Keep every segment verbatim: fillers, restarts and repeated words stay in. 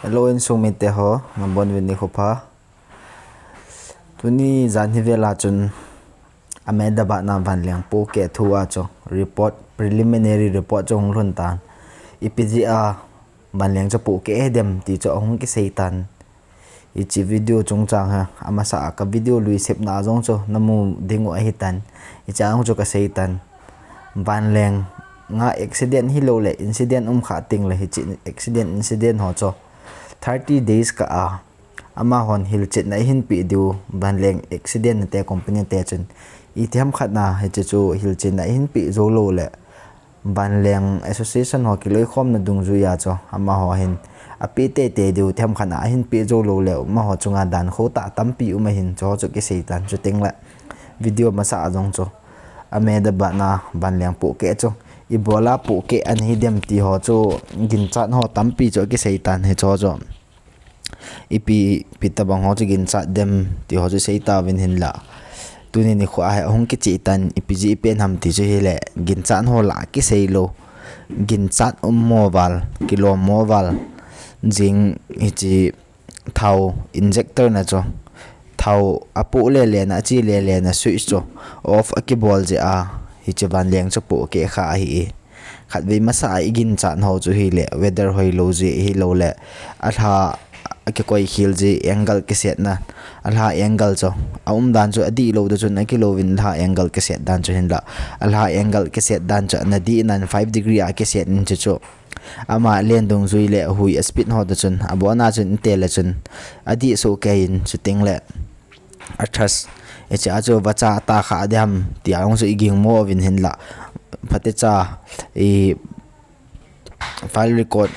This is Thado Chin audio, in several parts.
Hello, insung mite ho, nabonuvin nikho pha. Tuni jan hi vela chun Ahmedabad na vanleng pohkeh thua chu report, preliminary report chu hung lhun tan. Ipi jeh a vanleng chu pohkeh dem ti chu ahung kisei tan. Hiche video chungchang hi amasa a ka video lui sepna jong chu namu dingu ahitan. Hiche a jong chu kasei tan. Vanleng a accident hilou le incident um kha tengle hiche accident incident ho chu thirty days kah a amahon hilchetna eihin peh diu, vanleng accident nate company te chun. Itiham khat na hiche chu hilchetna eihin peh jou lou le vanleng association ho kiloikhomna dungjuiya chu amaho hin apeh teitei diu, themkhat a ahin peh jou lou le amaho chunga dan khotah tampi um ahin, chuho chu kisei tan. Chutengle video masa a jong chu Ahmedabad na vanleng pohkeh chu ibola pohkeh ana hi dem ti ho chu ginchat ho tampi chu kisei tan. Hicheho chu ipi, ipi tobang ho chu ginchat dem ti ho chu sei tauvin hinla, tuni nikho a hi ahung kicheh tan. Ipi jeh ipi ham ti chu hile, ginchat ho lah kisei lou, ginchat um mo val, kilom mo val jing hiche thao injector na chu, thao apoh lele na, ache lele na switch chu off akibol jeh a hiche vanleng chu pohkeh kha ahi e. Khatvei masa a iginchat ho chu hile weather hoilou jeh hilou le alha akikoi khel jeh, angle kisetna, alha angle chu aum dan chu adihlou toh chun akilouvin, alha angle kiset dan chu hinla, alha angle kiset dan chu ana dih nan five degree a kiset in chu chu ama len dungjui le hui a speed ho toh chun abona chun inte le chun adih soh kei in, chutengle athas, hiche a chu vacha ata kha diham tia jong chu iging mo uvin hinla, phatecha i file record,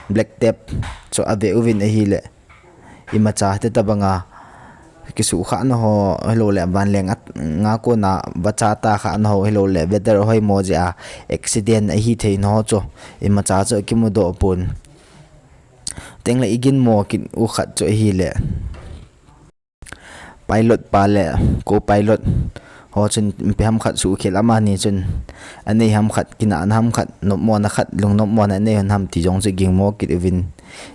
black tape chu ave uvin ahile, imacha hitobanga kisuhkhahna ho hilou le vanleng a, a kona vacha ata khahna ho hilou le weather hoimo jeh a accident ahi theina ho chu imacha chu kimudoh pon. Tengle igin mo kit u khat chu ahile pilot pa le co-pilot ho chun ipi ham khat suhkhel amani chun anei ham khat, kinahna ham khat, nopmona khat, lungnopmona anei hon ham ti jong chu iging mo kit uvin.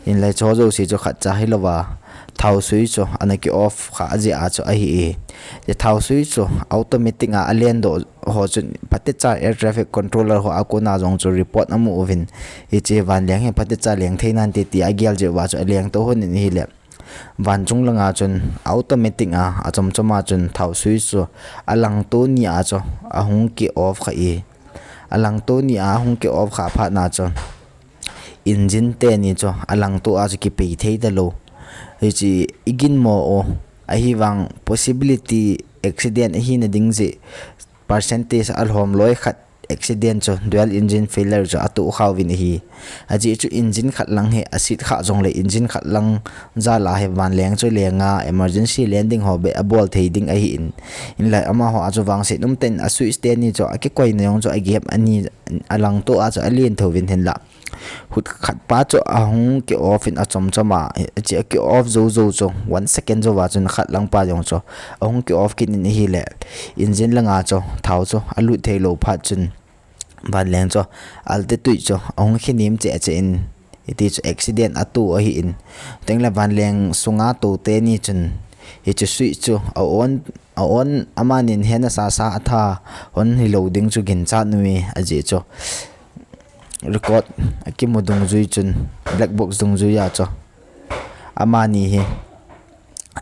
Hinla hicheho jouse chu khatcha hilouva thao switch chu ana ki off kha jeh a chu ahi e. Hiche thao switch chu automatic a alen doh ho chun phatecha air traffic controller ho a kona jong chu report amu uvin, hiche vanleng hi phatecha leng thei nante tia agel jeh uva chu aleng to hon in ahile, van chung langa chun automatic a, achomchom a chun thao switch chu alangto ni a chu ahung ki off kha e. Alangto ni a ahung ki off kha phat na chu engine teni chu alangto a chu kipei thei talou. Hiche igin mo u, ahivang possibility accident ahina ding jeh percentage alhom loi khat accident chu dual engine failure chu atoh kha uvin ahi. Ajeh chu engine khat lang hi aset kha jongle engine khat lang jal a hi vanleng chu lenga emergency landing ho beh abol thei ding ahi in. Hinla amaho a chu vangset umtah in a switch teni chu akikoina jong chu agap ani, alangto a chu alen thouvin hinla, hut khat pa chu ahung ki off in achomchom a, hiche aki off jou jou chu one second jouva chun khat lang pa jong chu ahung ki off kit in ahile, engine langa chu thao chu alut thei lou phat chun vanleng chu altitude chu ahung khe nem cheh cheh in, hiti chu accident ato ahi in. Tengle vanleng sunga to teni chun hiche switch chu a on, a on amanin hena sasa atha hon hilou ding chu ginchat nui ajeh chu record akimu dungjui chun, black box dungjuiya chu amani hi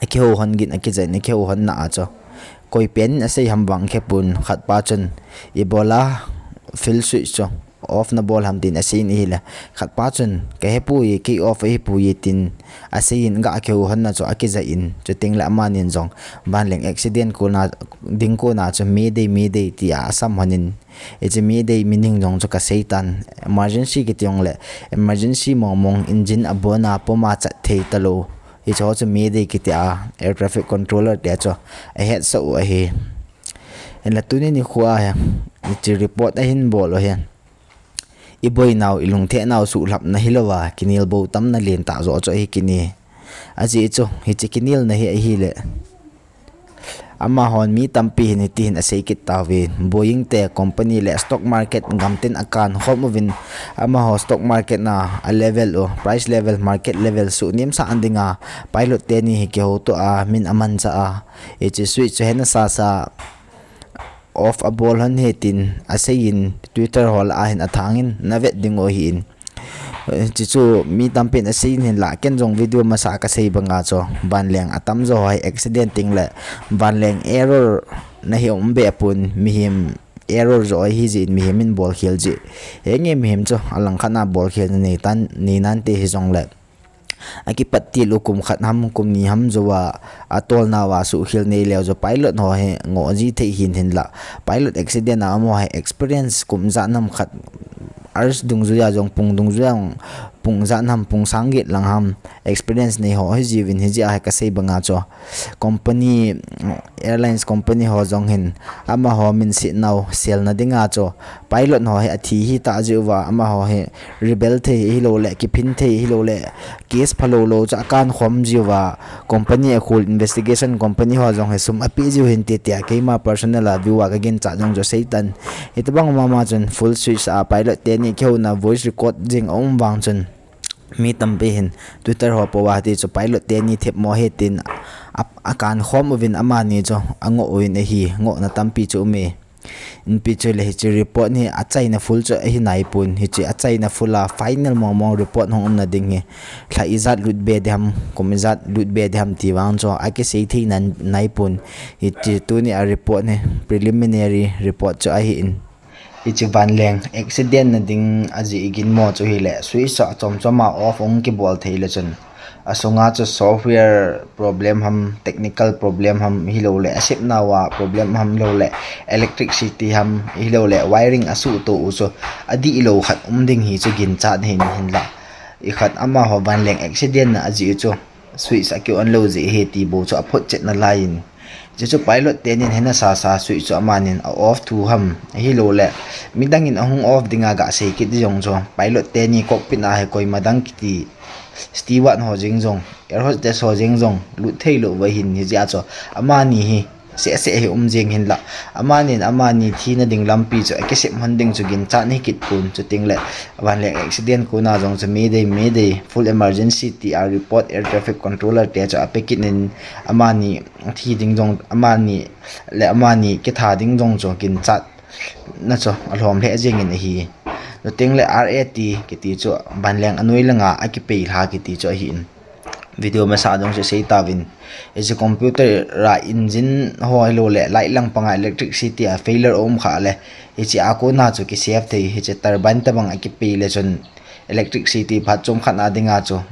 akihou hon gin, akijai in akihou hon na a chu, koi pen in asei ham vang khe pon, khat pa chun ibola fuel switch chu off nabol ham tin asei in ahile, khat pa chun kahepoi, kei off ahipoi tin asei in, ga kihou hon na chu akijai in, chutengle amanin jong vanleng accident kona, ding kona chu mayday, mayday tia asam hon in, hiche mayday meaning jong chu kasei tan, emergency kiti jongle emergency mong mong, engine abona puma chat thei talou, hicheho chu mayday kiti a air traffic controller te chu ahetsah u ahi. Hinla tuni nikho a hi hiche report ahin bol u hi iboinau, ilungthehnau suhlhapna hilouva kinel bou tamna lentah joh chu ahi kit e. Ajeh chu hiche kinelna hi ahile, Amahon mi tampi hin hitihin asei kit tauve, Boeing te company le stock market gamtin akankhom uvin, amaho stock market na a level u, price level, market level suhnem sah dinga pilot teni hi kihoutoh a, min amanchah a, hiche switch chu hena sasa off abol lhon ahi tin aseiyin, Twitter ho lah a hin athangin navet diu ahin. Hiche chu mi tampin aseiyin hinlah, ken jong video masa a kasei banga chu, vanleng atamjo ho hi accident tengle vanleng error nahi um behpon, mihem error jo ahijeh in mihem in bolkhel jeh. Henge mihem chu alangkhat a bolkhel na neitan, neinante hijongle, akipat til u kum khat ham, kum ni ham jouva atolnauva suhkhel neileu jong pilot ho hi ngoh ji thei hin hinlah. Pilot accident a amaho hi experience kum ijat ham khat, hours dungjuia jong, pung dungjuia jong, pung ijat ham, pung sang get lang ham experience neiho hijiuvin, hijeh a hi kasei banga chu company, airlines company ho jong hin amaho minsetnau selna dinga chu pilot ho hi athi hitah jeh uva amaho hi rebel thei ahiloule kiphin thei ahiloule case phalou lou chu akankhom jiuva, company akhol investigation company ho jong hi sum apeh jiu hinte tia keima personal a view a kaginchat jong chu seitan. Hitobang mama chun full switch a pilot teni kihouna voice record jeng aum vang chun, mi tampi hin Twitter ho pouva hiti chu pilot teni thepmo ahi tin a, akankhom uvin, amani chu angoh uvin ahi, ngohna tampi chu aume. Inpi chule hiche report hi achaina full chu ahi naipon, hiche achaina full a final mongmong report hung umna ding hi lha ijat lutbe diham, kum ijat lutbe diham ti vang chu akisei thei naipon. Hiche tuni a report hi preliminary report chu ahin. Hiche vanleng accident na ding ajeh iginmo chu hile, switch chu achomchom a off hung kibol theile chun, asunga chu software problem ham, technical problem ham ahiloule, asepnauva problem ham ahiloule, electricity ham ahiloule, wiring asuhtoh u chu adihlou khat um ding hi chu ginchat ahin, hinlah ikhat amaho vanleng accident na ajeh chu switch aki on lou jeh ahi ti bou chu aphotchet nalaiyin, hiche chu pilot tenin hena sasa switch chu amanin a off thu ham ahiloule, midang in ahung off dinga gasei kit di jong chu, pilot teni cockpit a hi koima dang kiti, steward ho jeng jong, air hostess ho jeng jong lut theilou uva ahin, hijeh a chu amani hi sehseh hi um jeng hinlah, amanin amani thina ding lampi chu akisep lhon ding chu ginchat ahi kitpon, chutengle vanleng accident kona jong chu Mayday, Mayday, full emergency tia report air traffic controller te chu ape kit in, amani thi ding jong, amani le amani kitha ding jong chu ginchatna chu alhom lheh jengin ahi. Chutengle RAT kiti chu vanleng anoi langa akipeilha kiti chu ahin. Video masa a jong chu seitauvin, hiche computer a engine ho ahiloule light lang panga electricity a failure aum khah le, hiche a kona chu kisave thei, hiche turbine tobang akipeile chun electricity phat chomkhat na dinga chu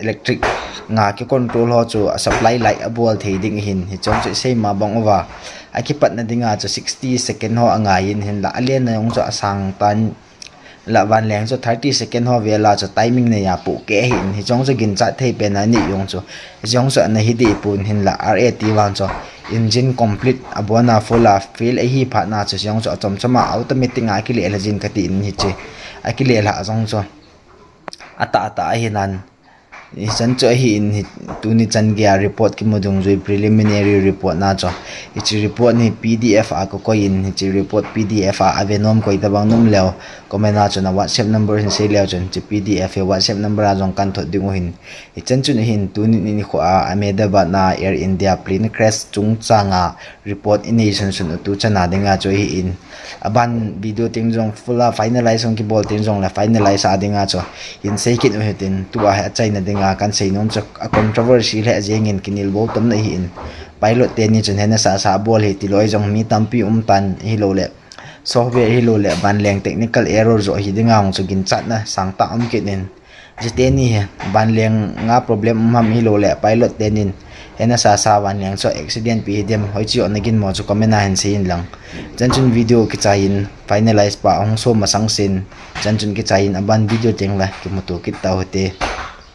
electric nga kicontrol ho chu a supply light abol thei ding ahin, hiche jong chu isei ma bang uva akipatna dinga chu sixty second ho angaiyin, hinlah alenna jong chu asangtan, lah vanleng chu thirty second ho vela chu timing neiya pohkeh ahin, hiche jong chu ginchat thei pen a anei jong chu, hiche jong chu ana hi dehpon, hinlah RAT vang chu engine complete abona full a fail ahi phatna chu, hiche jong chu achomchom a automatic a akilelha jin katin, hiche akilelha jong chu atahtah ahinan, hichan chu ahin, tuni chan geiya report kimu dungjui preliminary report na chu, hiche report hi PDF a kakoiyin, hiche report PDF a avenom koi tobang um leu, comment a chun a WhatsApp number hin seileu chun hiche PDF hi WhatsApp number a jong kahin thot diu ahin. Hichan chun ahin, tuni nikho a Ahmedabad na Air India plane crash chungchanga report inei sunsun u tuchan a dinga chu ahin, aban video teng jong full a finalize hung kibol teng jongle finalize a dinga chu hin sei kit u hitin, tua hi achaina dinga kahin seinom chu a controversy lheh jengin kinelbou tamna ahin, pilot teni chun hena sasa abol ahi tilou jong mi tampi umtan ahiloule, software ahiloule vanleng technical error joh hi dinga jong chu ginchatna sangtah um kit in, hiche teni hi vanleng a problem um ham ahiloule pilot tenin hena sasa vanleng chu accident pi hidem, hoiche joh naginmo chu comment a hin seiyin lang. Chan chun video kichaiyin finalize pa ahung som masang sin, chan chun kichaiyin aban video tengle kimuto kit tau hite.